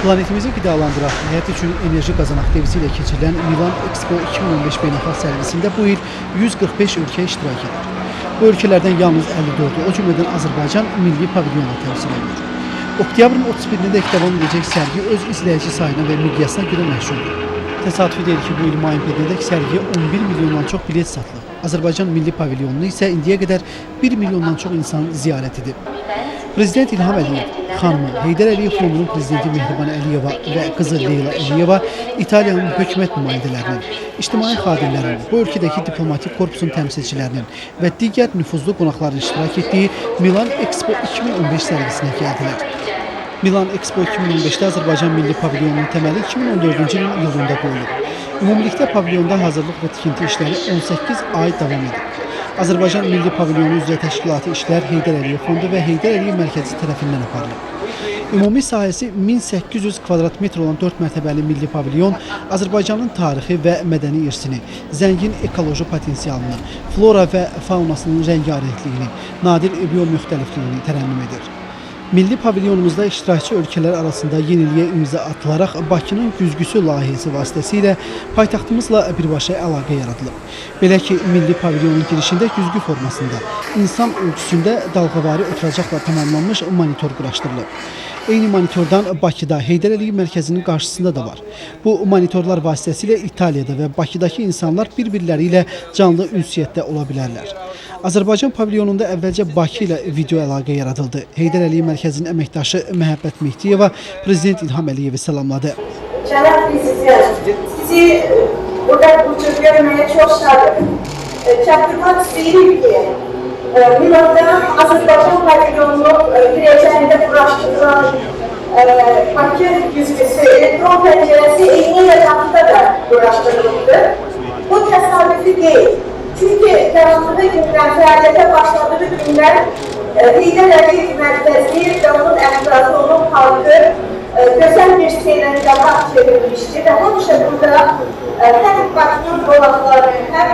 Planetimizi qidalandıraq, həyat üçün enerji qazanaq devizi ilə keçirilən Milan Expo 2015 beynəlxalq sərgisində bu il 145 ölkə iştirak edir. Bu ölkələrdən yalnız 54-ü, o cümlədən Azərbaycan milli pavilyonla təmsil olunur. Oktyabrın 31-dək davam edəcək sərgi öz izləyici sayına və miqyasına görə məşhurdur. Təsadüfi deyil ki, bu il mayın 1-dək sərgiyə 11 milyondan çox bilet satılıb. Azərbaycan milli pavilyonunu isə indiyə qədər 1 milyondan çox insan ziyarət edib. Prezident İlham Əliyev, xanımı Heydər Əliyev Fondunun prezidenti Mehriban Əliyeva və qızı Leyla Əliyeva İtaliyanın hökumət nümayəndələrinin, ictimai xadimlərin, bu ölkədəki diplomatik korpusun təmsilçilərinin və digər nüfuzlu qonaqların iştirak etdiyi Milan Expo 2015 sərgisinə gəldilər. Milan Expo 2015-də Azərbaycan Milli Pavilyonunun təməli 2014-cü ilin iyulunda qoyulub. Ümumilikdə pavilyonda hazırlıq və tikinti işləri 18 ay davam edib. Azərbaycan Milli Pavilyonu üzrə təşkilati işlər Heydər Əliyev Fondu və Heydər Əliyev Mərkəzi tərəfindən aparılıb. Ümumi sahəsi 1800 kvadrat metr olan 4 mərtəbəli milli pavilyon Azərbaycanın tarixi və mədəni irsini, zəngin ekoloji potensialını, flora və faunasının rəngarəngliyini, nadir biomüxtəlifliyini tərənnüm edir. Milli pavilyonumuzda iştirakçı ölkələr arasında yeniliyə imza atılaraq Bakının güzgüsü layihəsi vasitəsilə paytaxtımızla birbaşa əlaqə yaradılıb. Belə ki, milli pavilyonun girişində güzgü formasında insan ölçüsündə dalğavari oturacaqla tamamlanmış monitor quraşdırılıb. Eyni monitordan Bakıda Heydər Əliyev Mərkəzinin qarşısında da var. Bu monitorlar vasitəsilə İtaliyada və Bakıdakı insanlar bir-birləri ilə canlı ünsiyyətdə ola bilərlər. Azərbaycan pavilyonunda əvvəlcə Bakı ilə video əlaqə yaradıldı. Heydər Əliyev Mərkəzinin əməkdaşı Məhəbbət Mehdiyeva Prezident İlham Əliyevi salamladı. Cənab Prezident, sizi burada bu görmeye çok şadım. Çatdırmaq istəyirəm ki, Milan'da Azərbaycan pavilyonunun girəcəyində quraşdırılan Bakı güzgüsü, elektron pəncərəsi eynilə Bakıda da quraşdırılıbdır. Bu təsadüfi deyil. Çünki yarandığı gündən, fəaliyyətə başladığı gündən Heydər Əliyev Mərkəzi və onun ətrafı, onun parkı gözəl bir seyrəngâha çevrilmişdi və həmişə burada həm Bakının qonaqları, həm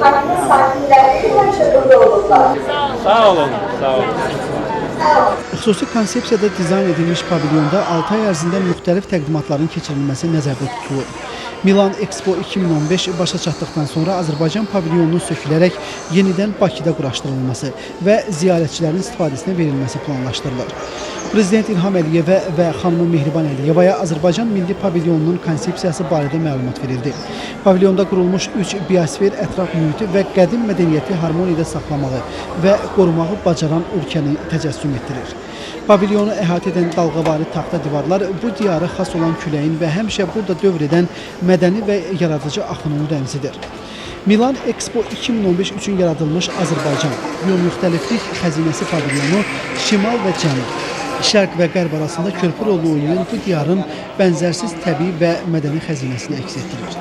Bakının sakinləri həmişə burada olurlar. Sağ olun, sağ olun. Sağ olun. Xüsusi konsepsiyada dizayn edilmiş pavilyonda 6 ay ərzində müxtəlif təqdimatların keçirilməsi nəzərdə tutulur. Milan Expo 2015 başa çatdıqdan sonra Azərbaycan pavilyonunun sökülərək yenidən Bakıda quraşdırılması və ziyarətçilərin istifadəsinə verilməsi planlaşdırılır. Prezident İlham Əliyevə və xanımı Mehriban Əliyevaya Azərbaycan Milli Pavilyonunun konsepsiyası barədə məlumat verildi. Pavilyonda qurulmuş 3 biosfer ətraf mühiti və qədim mədəniyyəti harmoniyada saxlamağı və qorumağı bacaran ölkəni təcəssüm etdirir. Pavilyonu əhatə edən dalğavari taxta divarlar bu diyara xas olan küləyin və həmişə burada dövr edən mədəni və yaradıcı axının rəmzidir. Milan Expo 2015 üçün yaradılmış Azərbaycan biomüxtəliflik xəzinəsi pavilyonu şimal və cənub, şərq və qərb arasında körpü rolu oynayan bu diyarın bənzərsiz təbii və mədəni xəzinəsini əks etdirir.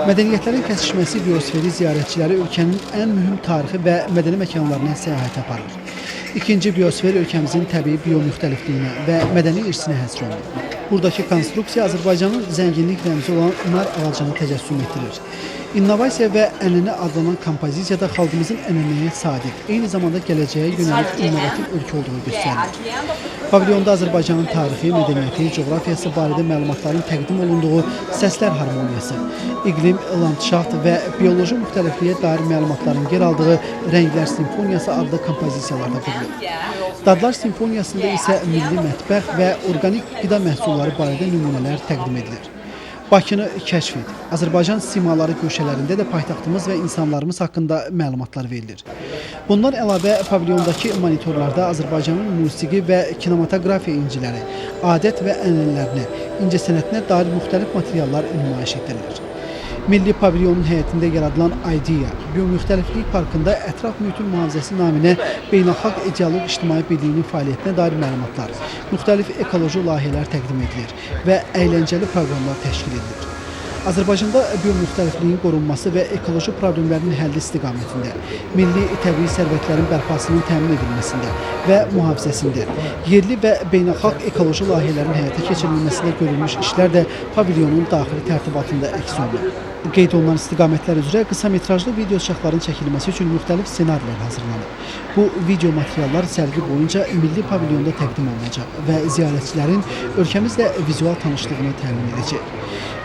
Mədəniyyətlərin kəsişməsi biosferi ziyarətçiləri ölkənin ən mühüm tarixi və mədəni məkanlarına səyahət aparır. İkinci biosfer ölkəmizin təbii biomüxtəlifliyinə və mədəni irsinə həsr olunub. Buradakı konstruksiya Azərbaycanın zənginlik rəmzi olan nar ağacını təcəssüm etdirir. İnnovasiya və ənənə adlanan kompozisiyada xalqımızın ənənəyə sadiq, eyni zamanda gələcəyə yönəlik innovativ ölkə olduğu göstərilir. Pavilyonda Azərbaycanın tarixi, mədəniyyəti, coğrafiyası barədə məlumatların təqdim olunduğu səslər harmoniyası, iqlim, landşaft və bioloji müxtəlifliyə dair məlumatların yer aldığı Rənglər Simfoniyası adlı kompozisiyalarda qurulub. Dadlar Simfoniyasında isə milli mətbəx və orqanik qida məhsulları barədə nümunələr təqdim edilir. Bakını kəşf et. Azərbaycan simaları guşələrində də paytaxtımız və insanlarımız haqqında məlumatlar verilir. Bundan əlavə pavilyondakı monitorlarda Azərbaycanın musiqi və kinematografiya inciləri, adət və ənənələrinə, incəsənətinə dair müxtəlif materiallar nümayiş etdirilir. Milli pavilyonun həyətində yaradılan IDEA biomüxtəliflik parkında ətraf mühitin mühafizəsi naminə beynəlxalq dialoq ictimai birliyinin fəaliyyətinə dair məlumatlar, müxtəlif ekoloji layihələr təqdim edilir və əyləncəli proqramlar təşkil edilir. Azərbaycanda biomüxtəlifliyin qorunması və ekoloji problemlərin həlli istiqamətində, milli təbii sərvətlərin bərpasının təmin edilməsində və mühafizəsində, yerli və beynəlxalq ekoloji layihələrin həyata keçirilməsində görülmüş işlər də pavilyonun daxili tərtibatında əks olunub. Qeyd olunan istiqamətlər üzrə qısa metrajlı video çaxların çəkilməsi üçün müxtəlif ssenarilər hazırlanıb. Bu video materiallar sərgi boyunca milli pavilyonda təqdim olunacaq və ziyarətçilərin ölkəmizlə vizual tanışlığını təmin edəcək.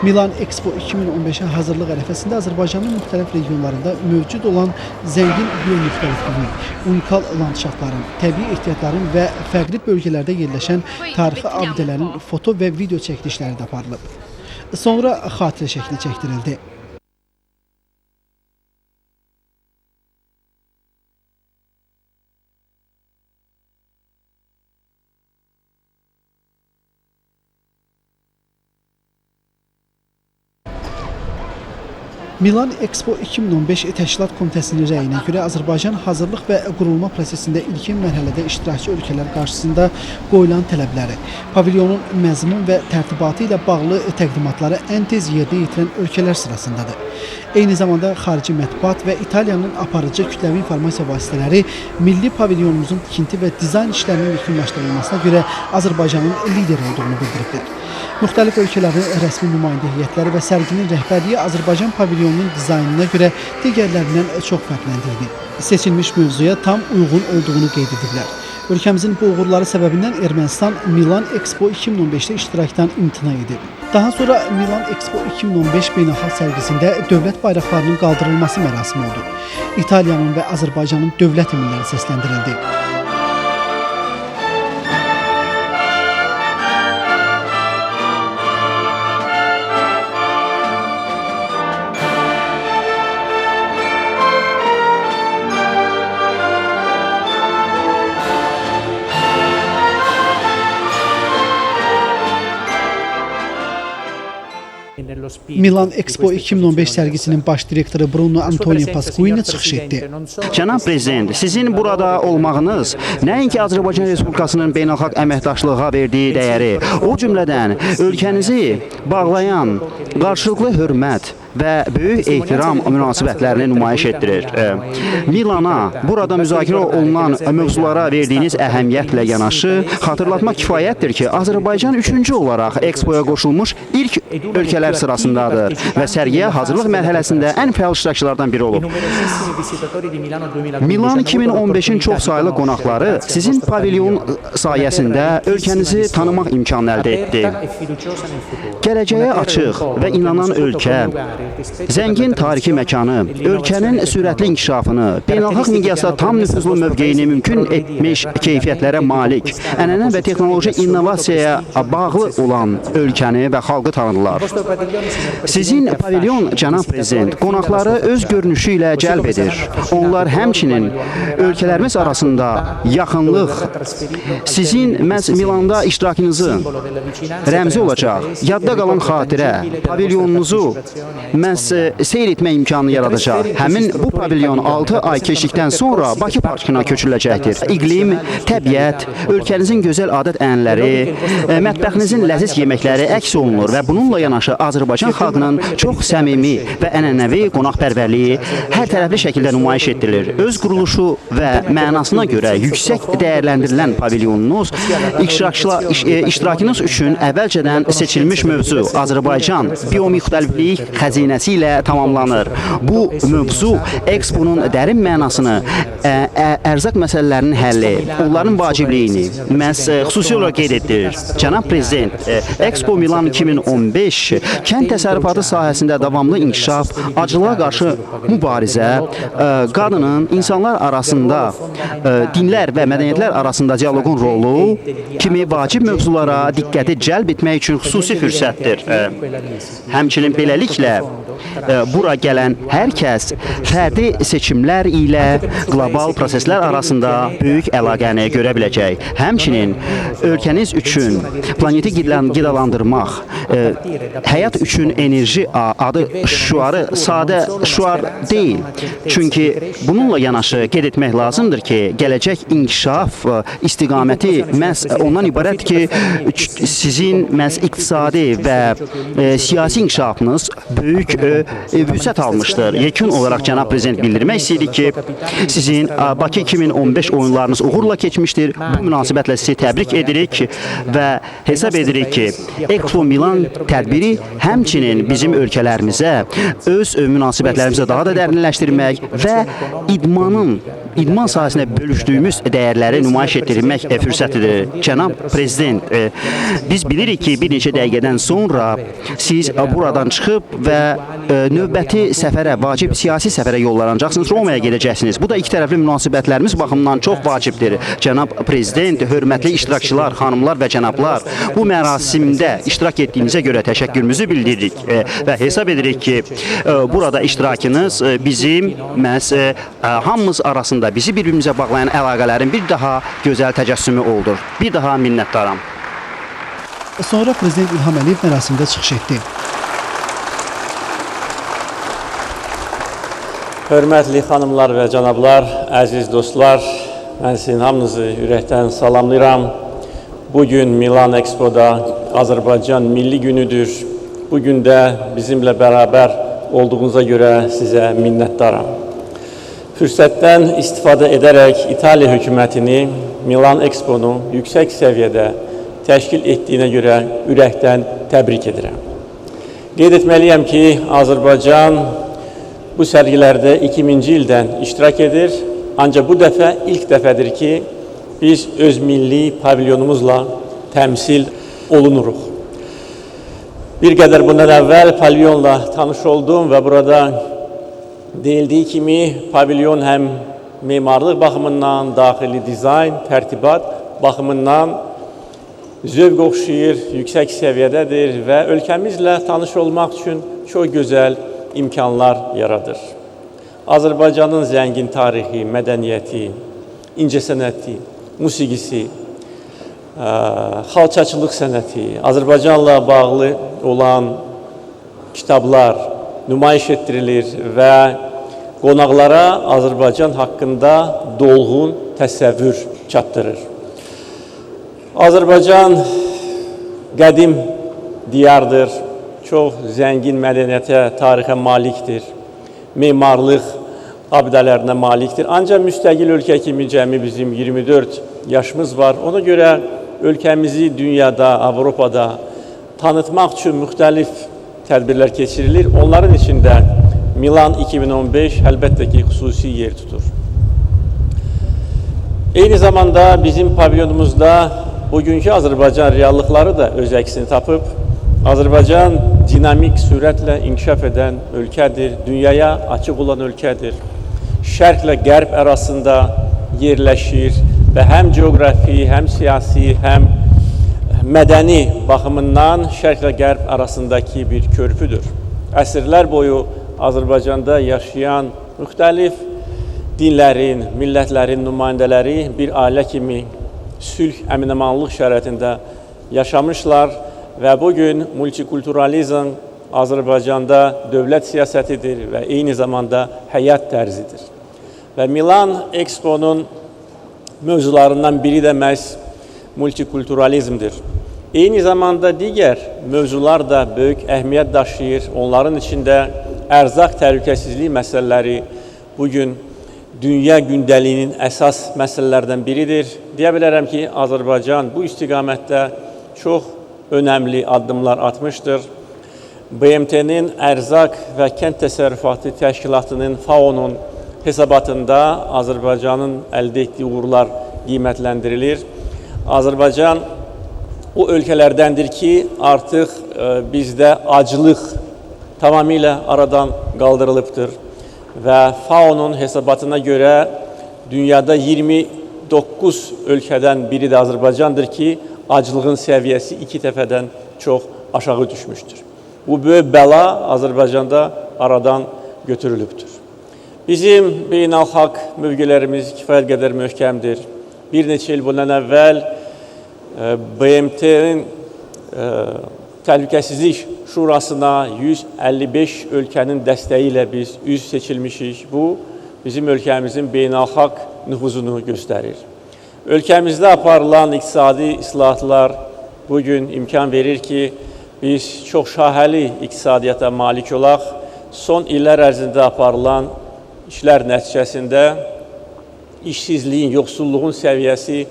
Milan Expo 2015-ə hazırlıq ərəfəsində Azərbaycanın müxtəlif regionlarında mövcud olan zəngin biomüxtəlifliyin, unikal landşaftların, təbii ehtiyatların və fərqli bölgələrdə yerləşən tarixi abidələrin foto və video çəkilişləri də aparılıb. Sonra xatirə şəkli çəkdirildi. Milan Expo 2015 Təşkilat Komitəsinin rəyinə görə Azərbaycan hazırlıq və qurulma prosesində ilkin mərhələdə iştirakçı ölkələr qarşısında qoyulan tələbləri, pavilyonun məzmun və tərtibatı ilə bağlı təqdimatları ən tez yerinə yetirən ölkələr sırasındadır. Eyni zamanda xarici mətbuat və İtaliyanın aparıcı kütləvi informasiya vasitələri milli pavilyonumuzun tikinti və dizayn işlərinin yekunlaşdırılmasına görə Azərbaycanın lider olduğunu bildiriblər. Müxtəlif ölkələrin rəsmi nümayəndə heyətləri və sərginin rəhbərliyi Azərbaycan pavilyonunun dizaynına görə digərlərindən çox fərqləndirildi. Seçilmiş mövzuya tam uyğun olduğunu qeyd ediblər. Ölkəmizin bu uğurları səbəbindən Ermənistan Milan Expo 2015-də iştirakdan imtina edib. Daha sonra Milan Expo 2015 beynəlxalq sərgisində dövlət bayraqlarının qaldırılması mərasimi oldu. İtaliyanın və Azərbaycanın dövlət himnləri səsləndirildi. Milan Expo 2015 sərgisinin baş direktoru Bruno Antonio Pasquini çıxış etdi. Cənab Prezident, sizin burada olmağınız nəinki Azərbaycan Respublikasının beynəlxalq əməkdaşlığa verdiyi dəyəri, o cümlədən ölkənizi bağlayan qarşılıqlı hörmət və böyük ehtiram münasibətlərini nümayiş etdirir. Milana burada müzakirə olunan mövzulara verdiyiniz əhəmiyyətlə yanaşı, xatırlatmaq kifayətdir ki, Azərbaycan üçüncü olaraq Expoya qoşulmuş ilk ölkələr sırasındadır və sərgiyə hazırlıq mərhələsində ən fəal iştirakçılardan biri olub. Milan 2015-in çox saylı qonaqları sizin pavilyon sayəsində ölkənizi tanımaq imkanı əldə etdi. Gələcəyə açıq və inanan ölkə, zəngin tarixi məkanı, ölkənin sürətli inkişafını, beynəlxalq miqyasda tam nüfuzlu mövqeyini mümkün etmiş keyfiyyətlərə malik, ənənə və texnoloji innovasiyaya bağlı olan ölkəni və xalqı tanıdılar. Sizin pavilyon, cənab prezident, qonaqları öz görünüşü ilə cəlb edir. Onlar həmçinin ölkələrimiz arasında yaxınlıq, sizin məhz Milanda iştirakınızı rəmzi olacaq, yadda qalan xatirə, pavilyonunuzu məhz seyr etmə imkanı yaradacaq. Həmin bu pavilyon 6 ay keçdikdən sonra Bakı Parkına köçürüləcəkdir. İqlim, təbiət, ölkənizin gözəl adət-ənənələri, mətbəxinizin ləziz yeməkləri əks olunur və bununla yanaşı Azərbaycan xalqının çox səmimi və ənənəvi qonaqpərvərliyi hər tərəfli şəkildə nümayiş etdirilir. Öz quruluşu və mənasına görə yüksək dəyərləndirilən pavilyonunuz iştirakınız üçün əvvəlcədən seçilmiş mövzu Azərbaycan biomüxtəliflik xəzinəsi ilə tamamlanır. Bu mövzu Expo-nun dərin mənasını, ərzaq məsələlərinin həlli, onların vacibliyini məhz xüsusi olaraq qeyd etdirir. Cənab Prezident, Expo Milan 2015 kənd təsərrüfatı sahəsində davamlı inkişaf, aclığa qarşı mübarizə, qadının insanlar arasında, dinlər və mədəniyyətlər arasında dialoqun rolu kimi vacib mövzulara diqqəti cəlb etmək üçün xüsusi fürsətdir. Həmçinin beləliklə Bura gələn hər kəs fərdi seçimlər ilə qlobal proseslər arasında böyük əlaqəni görə biləcək. Həmçinin ölkəniz üçün planeti qidalandırmaq, həyat üçün enerji adı şüarı sadə şüar deyil. Çünki bununla yanaşı qeyd etmək lazımdır ki, gələcək inkişaf istiqaməti məhz ondan ibarətdir ki, sizin məhz iqtisadi və siyasi inkişafınız böyük vüsət almışdır. Yekun olaraq cənab prezident bildirmək istəyirik ki, sizin Bakı 2015 oyunlarınız uğurla keçmişdir. Bu münasibətlə sizi təbrik edirik və hesab edirik ki, Expo Milan tədbiri həmçinin bizim ölkələrimizə öz münasibətlərimizi daha da dərinləşdirmək və idman sahəsində bölüşdüyümüz dəyərləri nümayiş etdirmək fürsətidir. Cənab prezident, biz bilirik ki, bir neçə dəqiqədən sonra siz buradan çıxıb və növbəti səfərə, vacib siyasi səfərə yollanacaqsınız, Romaya gedəcəksiniz. Bu da iki tərəfli münasibətlərimiz baxımından çox vacibdir. Cənab prezident, hörmətli iştirakçılar, xanımlar və cənablar, bu mərasimdə iştirak etdiyinizə görə təşəkkürümüzü bildiririk və hesab edirik ki, burada iştirakınız bizim məhz hamımız arasında bizi bir-birimizə bağlayan əlaqələrin bir daha gözəl təcəssümü oldur. Bir daha minnətdaram. Sonra Prezident İlham Əliyev mərasimdə çıxış etdi. Hörmətli xanımlar və cənablar, əziz dostlar, mən sizin hamınızı ürəkdən salamlayıram. Bugün Milan Expo-da Azərbaycan Milli Günüdür. Bu gün də bizimlə bərabər olduğunuza görə sizə minnətdaram. Fürsətdən istifadə edərək İtaliya hökumətini Milan Expo-nu yüksək səviyyədə təşkil etdiyinə görə ürəkdən təbrik edirəm. Qeyd etməliyəm ki, Azərbaycan bu sərgilərdə 2000-ci ildən iştirak edir. Ancaq bu dəfə ilk dəfədir ki, biz öz milli pavilyonumuzla təmsil olunuruq. Bir qədər bundan əvvəl pavilyonla tanış oldum və burada deyildiyi kimi pavilyon həm memarlıq baxımından, daxili dizayn, tərtibat baxımından zövq oxşayır, yüksək səviyyədədir və ölkəmizlə tanış olmaq üçün çox gözəl imkanlar yaradır. Azərbaycanın zəngin tarixi, mədəniyyəti, incəsənəti, musiqisi, xalçaçılıq sənəti, Azərbaycanla bağlı olan kitablar nümayiş etdirilir və qonaqlara Azərbaycan haqqında dolğun təsəvvür çatdırır. Azərbaycan qədim diyardır, çox zəngin mədəniyyətə, tarixə malikdir, memarlıq abidələrinə malikdir. Ancaq müstəqil ölkə kimi cəmi bizim 24 yaşımız var. Ona görə ölkəmizi dünyada, Avropada tanıtmaq üçün müxtəlif tədbirlər keçirilir. Onların içində Milan 2015 əlbəttə ki, xüsusi yer tutur. Eyni zamanda bizim pavilyonumuzda bugünkü Azərbaycan reallıqları da öz əksini tapıb. Azərbaycan dinamik sürətlə inkişaf edən ölkədir, dünyaya açıq olan ölkədir. Şərqlə qərb arasında yerləşir və həm coğrafi, həm siyasi, həm mədəni baxımından şərqlə qərb arasındakı bir körpüdür. Əsrlər boyu Azərbaycanda yaşayan müxtəlif dinlərin, millətlərin nümayəndələri bir ailə kimi sülh, əminamanlıq şəraitində yaşamışlar və bugün multikulturalizm Azərbaycanda dövlət siyasətidir və eyni zamanda həyat tərzidir. Və Milan Expo-nun mövzularından biri də məhz multikulturalizmdir. Eyni zamanda digər mövzular da böyük əhəmiyyət daşıyır. Onların içində ərzaq təhlükəsizliyi məsələləri bugün dünya gündəliyinin əsas məsələlərdən biridir. Deyə bilərəm ki, Azərbaycan bu istiqamətdə çox önəmli addımlar atmışdır. BMT-nin Ərzaq və Kənd Təsərrüfatı Təşkilatının FAO-nun hesabatında Azərbaycanın əldə etdiyi uğurlar qiymətləndirilir. Azərbaycan o ölkələrdəndir ki, artıq bizdə aclıq tamamilə aradan qaldırılıbdır və FAO-nun hesabatına görə dünyada 29 ölkədən biri də Azərbaycandır ki, aclığın səviyyəsi 2 dəfədən çox aşağı düşmüşdür. Bu böyük bəla Azərbaycanda aradan götürülübdür. Bizim beynəlxalq mövqelərimiz kifayət qədər möhkəmdir. Bir neçə il bundan əvvəl BMT-nin Təhlükəsizlik Şurasına 155 ölkənin dəstəyi ilə biz üzv seçilmişik. Bu, bizim ölkəmizin beynəlxalq nüfuzunu göstərir. Ölkəmizdə aparılan iqtisadi islahatlar bugün imkan verir ki, biz çox şahəli iqtisadiyyata malik olaq. Son illər ərzində aparılan işlər nəticəsində işsizliyin, yoxsulluğun səviyyəsi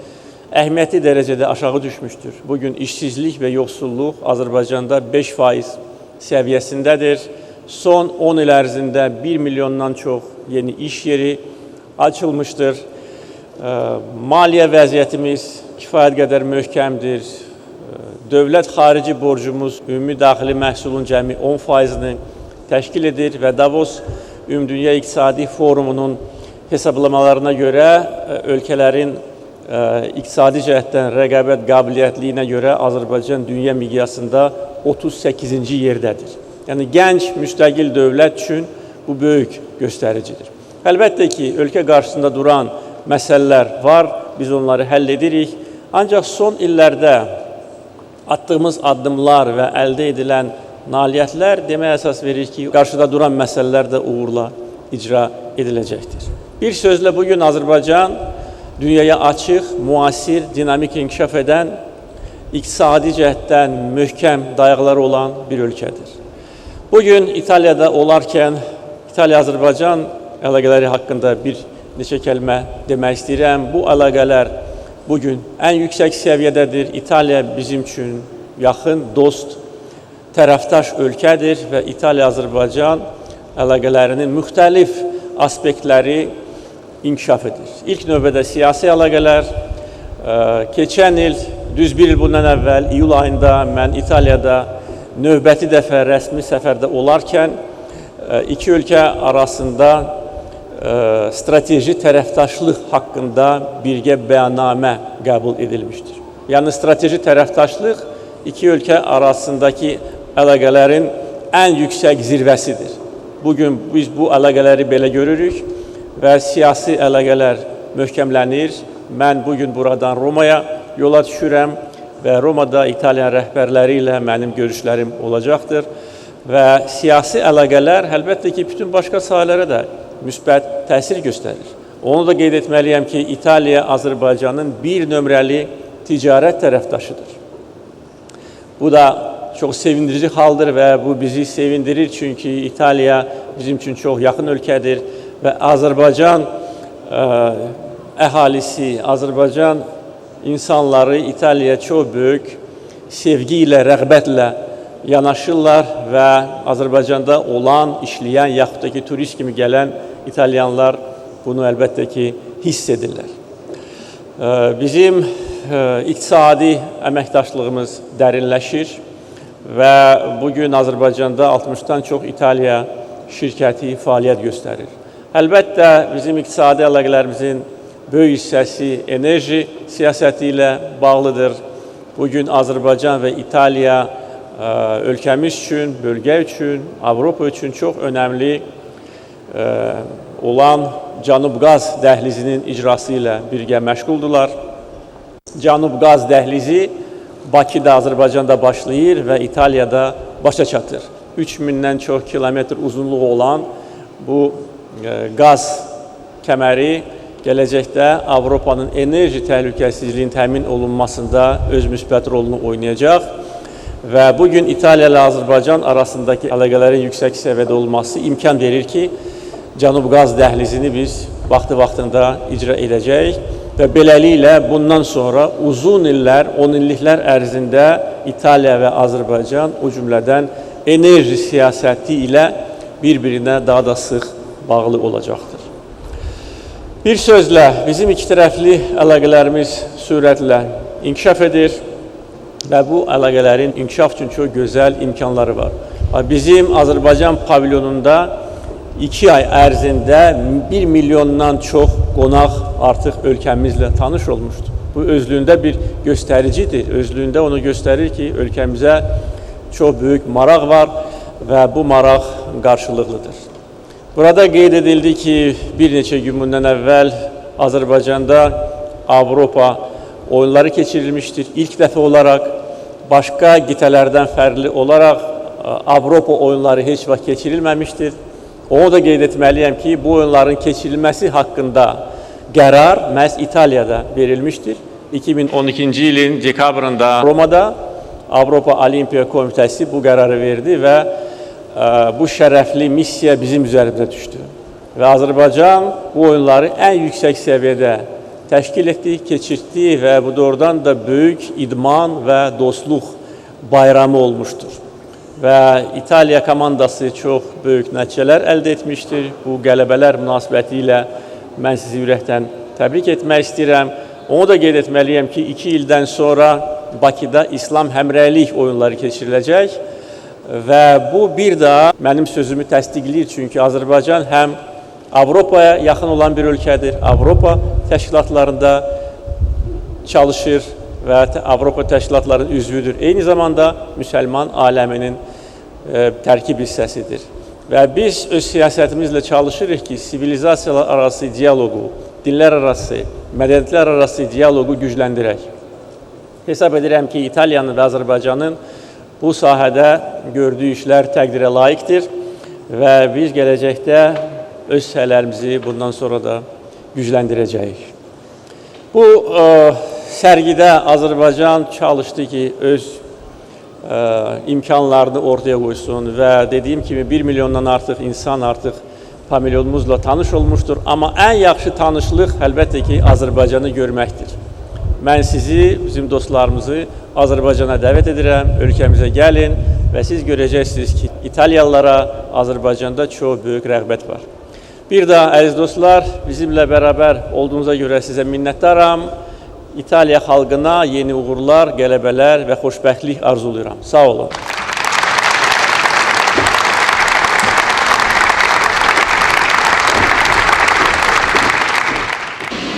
əhəmiyyətli dərəcədə aşağı düşmüşdür. Bugün işsizlik və yoxsulluq Azərbaycanda 5% səviyyəsindədir. Son 10 il ərzində 1 milyondan çox yeni iş yeri açılmışdır. Maliyyə vəziyyətimiz kifayət qədər möhkəmdir. Dövlət xarici borcumuz ümumi daxili məhsulun cəmi 10%-ni təşkil edir və Davos Ümumdünya İqtisadi Forumunun hesablamalarına görə ölkələrin iqtisadi cəhətdən rəqabət qabiliyyətliyinə görə Azərbaycan dünya miqyasında 38-ci yerdədir. Yəni gənc, müstəqil dövlət üçün bu böyük göstəricidir. Əlbəttə ki, ölkə qarşısında duran məsələlər var, biz onları həll edirik. Ancaq son illərdə attığımız addımlar və əldə edilən nailiyyətlər deməyə əsas verir ki, qarşıda duran məsələlər də uğurla icra ediləcəkdir. Bir sözlə bugün Azərbaycan dünyaya açıq, müasir, dinamik inkişaf edən, iqtisadi cəhətdən möhkəm dayaqları olan bir ölkədir. Bugün İtaliyada olarkən İtaliya-Azərbaycan əlaqələri haqqında bir neçə kəlmə demək istəyirəm. Bu əlaqələr bugün ən yüksək səviyyədədir. İtaliya bizim üçün yaxın dost, tərəfdaş ölkədir və İtaliya-Azərbaycan əlaqələrinin müxtəlif aspektləri inkişaf edir. İlk növbədə siyasi əlaqələr. Keçən il, düz bir il bundan əvvəl, iyul ayında mən İtaliyada növbəti dəfə rəsmi səfərdə olarkən iki ölkə arasında strateji tərəfdaşlıq haqqında birgə bəyannamə qəbul edilmişdir. Yəni strateji tərəfdaşlıq iki ölkə arasındakı əlaqələrin ən yüksək zirvəsidir. Bugün biz bu əlaqələri belə görürük və siyasi əlaqələr möhkəmlənir. Mən bugün buradan Romaya yola düşürəm və Romada İtaliya rəhbərləri ilə mənim görüşlərim olacaqdır. Və siyasi əlaqələr əlbəttə ki, bütün başqa sahələrə də müsbət təsir göstərir. Onu da qeyd etməliyəm ki, İtaliya Azərbaycanın bir nömrəli ticarət tərəfdaşıdır. Bu da çox sevindirici haldır və bu bizi sevindirir, çünki İtaliya bizim üçün çox yaxın ölkədir və Azərbaycan əhalisi, Azərbaycan insanları İtaliyaya çox böyük sevgi ilə, rəğbətlə yanaşırlar və Azərbaycanda olan, işləyən, yaxud da ki, turist kimi gələn İtalyanlar bunu əlbəttə ki, hiss edirlər. Bizim iqtisadi əməkdaşlığımız dərinləşir və bugün Azərbaycanda 60-dan çox İtaliya şirkəti fəaliyyət göstərir. Əlbəttə, bizim iqtisadi əlaqələrimizin böyük hissəsi enerji siyasəti ilə bağlıdır. Bugün Azərbaycan və İtaliya ölkəmiz üçün, bölgə üçün, Avropa üçün çox önəmli olan Cənub Qaz dəhlizinin icrası ilə birgə məşğuldurlar. Cənub Qaz dəhlizi Bakıda, Azərbaycanda başlayır və İtaliyada başa çatır. 3000-dən çox kilometr uzunluğu olan bu qaz kəməri gələcəkdə Avropanın enerji təhlükəsizliyinin təmin olunmasında öz müsbət rolunu oynayacaq. Və bugün İtaliya ilə Azərbaycan arasındakı əlaqələrin yüksək səviyyədə olması imkan verir ki, Cənub Qaz dəhlizini biz vaxtı-vaxtında icra edəcəyik və beləliklə bundan sonra uzun illər, 10 illiklər ərzində İtaliya və Azərbaycan o cümlədən enerji siyasəti ilə bir-birinə daha da sıx bağlı olacaqdır. Bir sözlə, bizim iki tərəfli əlaqələrimiz sürətlə inkişaf edir və bu əlaqələrin inkişaf üçün çox gözəl imkanları var. Bizim Azərbaycan pavilyonunda 2 ay ərzində 1 milyondan çox qonaq artıq ölkəmizlə tanış olmuşdur. Bu özlüyündə bir göstəricidir. Özlüyündə onu göstərir ki, ölkəmizə çox böyük maraq var. və bu maraq qarşılıqlıdır. Burada qeyd edildi ki, bir neçə gün bundan əvvəl Azərbaycanda Avropa oyunları keçirilmişdir. İlk dəfə olaraq başqa qitələrdən fərqli olaraq Avropa oyunları heç vaxt keçirilməmişdir. Onu da qeyd etməliyəm ki, bu oyunların keçirilməsi haqqında qərar məhz İtaliyada verilmişdir. 2012-ci ilin dekabrında Romada Avropa Olimpiya Komitəsi bu qərarı verdi və bu şərəfli missiya bizim üzərimizə düşdü. Və Azərbaycan bu oyunları ən yüksək səviyyədə təşkil etdi, keçirtdi və bu doğrudan da böyük idman və dostluq bayramı olmuşdur. Və İtaliya komandası çox böyük nəticələr əldə etmişdir. Bu qələbələr münasibəti ilə mən sizi ürəkdən təbrik etmək istəyirəm. Onu da qeyd etməliyəm ki, 2 ildən sonra Bakıda İslam Həmrəylik oyunları keçiriləcək və bu bir daha mənim sözümü təsdiqləyir. Çünki Azərbaycan həm Avropaya yaxın olan bir ölkədir, Avropa təşkilatlarında çalışır və Avropa təşkilatlarının üzvüdür. Eyni zamanda müsəlman aləminin tərkib hissəsidir. Və biz öz siyasətimizlə çalışırıq ki, sivilizasiyalar arası dialoqu, dinlər arası, mədəniyyətlər arası dialoqu gücləndirək. Hesab edirəm ki, İtaliyanın və Azərbaycanın bu sahədə gördüyü işlər təqdirə layiqdir və biz gələcəkdə öz səylərimizi bundan sonra da gücləndirəcəyik. Bu sərgidə Azərbaycan çalışdı ki, öz imkanlarını ortaya qoysun və dediyim kimi 1 milyondan artıq insan artıq pavilyonumuzla tanış olmuşdur. Amma ən yaxşı tanışlıq əlbəttə ki, Azərbaycanı görməkdir. Mən sizi, bizim dostlarımızı Azərbaycana dəvət edirəm, ölkəmizə gəlin və siz görəcəksiniz ki, İtaliyalılara Azərbaycanda çox böyük rəğbət var. Bir daha əziz dostlar, bizimlə bərabər olduğunuza görə sizə minnətdaram. İtaliya xalqına yeni uğurlar, qələbələr və xoşbəxtlik arzulayıram. Sağ olun.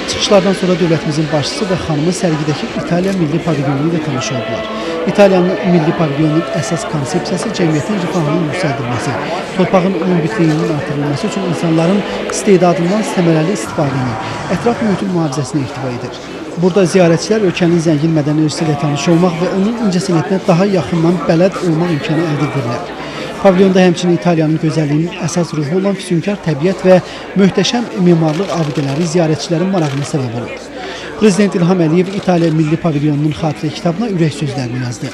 Çıxışlardan sonra dövlətimizin başçısı və xanımı sərgidəki İtaliya Milli Pavilyonu ilə tanış oldular. İtaliyanın Milli Pavilyonunun əsas konsepsiyası cəmiyyətin rifahının yüksəldilməsi, torpağın ümumbitliyinin artırılması üçün insanların istedadından səmərəli istifadəni, ətraf mühitin mühafizəsinə ehtiva edir. Burada ziyarətçilər ölkənin zəngin mədəni irsi ilə tanış olmaq və onun incəsənətinə daha yaxından bələd olmaq imkanı əldə edirlər. Pavilyonda həmçinin İtaliyanın gözəlliyinin əsas ruhu olan füsunkar təbiət və möhtəşəm memarlıq abidələri ziyarətçilərin marağına səbəb olur. Prezident İlham Əliyev İtaliya Milli Pavilyonunun xatirə kitabına ürək sözlərini yazdı.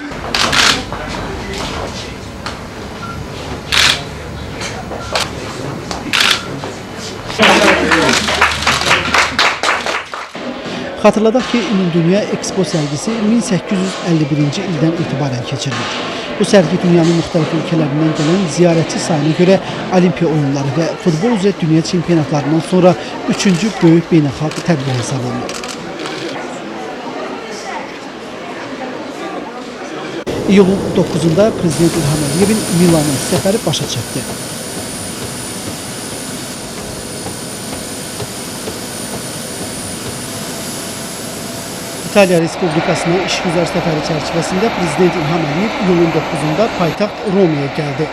Xatırladaq ki, Ümumdünya Ekspo sərgisi 1851-ci ildən etibarən keçirilir. Bu sərgi dünyanın müxtəlif ölkələrindən gələn ziyarətçi sayına görə Olimpiya oyunları və futbol üzrə dünya çempionatlarından sonra 3-cü böyük beynəlxalq tədbir hesab olunur. İyulun 9-da Prezident İlham Əliyevin Milana səfəri başa çatdı. İtaliya Respublikasına işgüzar səfəri çərçivəsində Prezident İlham Əliyev iyulun 9-da paytaxt Romaya gəldi.